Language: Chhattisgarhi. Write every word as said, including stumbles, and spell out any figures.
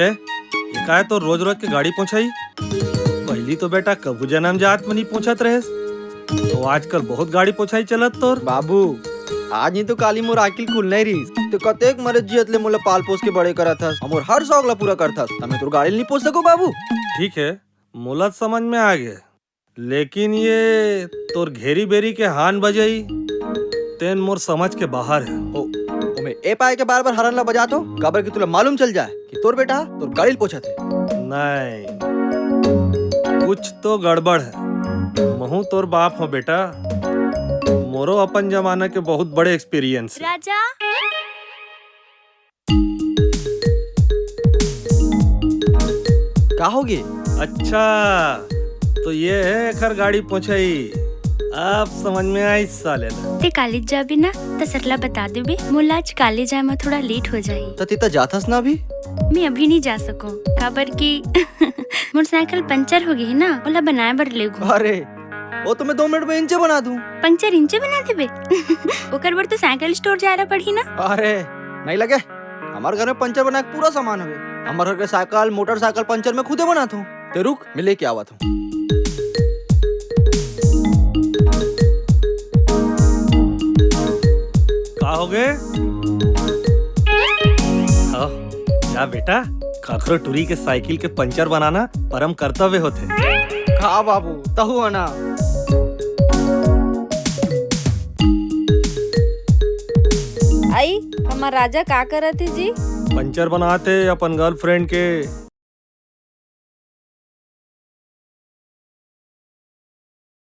ए, ये काय तोर रोज रोज के गाड़ी पोंछाई? पहिली तो बेटा कभू जनम जात में नहीं पोंछत रहेस, तो आजकल बहुत गाड़ी पोंछाई चलत तोर। बाबू, आज नहीं तो काली मोर आकिल खुल नहीं रहीस। ते कतेक मरे जियत ले मोला पाल पोस के बड़े करत हस, अउ मोर हर शौक ला पूरा करत हस, त मैं तोर गाड़ी ल नहीं पोंछ सकूं बाबू? ठीक है, मोला समझ में आ गे, लेकिन ये तोर घेरी बेरी के हान बजई, तेन मोर समझ के बाहर है। ओ, ओमे ए पाए के बार बार हारन ला बजात हो, काबर कि तुला मालूम चल जाए कि तोर बेटा तोर गाड़ी ल पोंछत है। नहीं, कुछ तो गड़बड़ है। महूं तोर बाप हो बेटा, मोरो अपन जमाना के बहुत बड़े एक्सपीरियंस है। राजा, का हो गे? अच्छा, तो ये है एखर गाड़ी पोंछई। अब समझ में आइस साले ला। ते कॉलेज जाबे ना, त सर ला बता देबे, मोला आज कॉलेज आए में थोड़ा लेट हो जाही। त ते त जाथस ना अभी? मैं अभी नहीं जा सकूं, काबर कि मोर साइकिल पंचर हो गई ना, ओला बनाए बर लेगू। अरे, वो तो मैं दो मिनट में इंचे बना दूं। पंचर इंचे बना देबे? ओकर बर तो साइकिल स्टोर जाए ला पड़ही ना। अरे, नहीं लगे, हमर घर में पंचर बनाए के पूरा सामान हवे। हमर घर के साइकिल, मोटरसाइकिल पंचर मैं खुदे बनात हूँ। ते रुक, मैं लेके आवत हूँ। का हो गे? हाँ, या बेटा, काकरो टुरी के साइकिल के पंचर बनाना परम कर्तव्य होथे। का बाबू, तहू आना। आई, हमर राजा का करत हे जी? पंचर बनात हे अपन गर्लफ्रेंड के।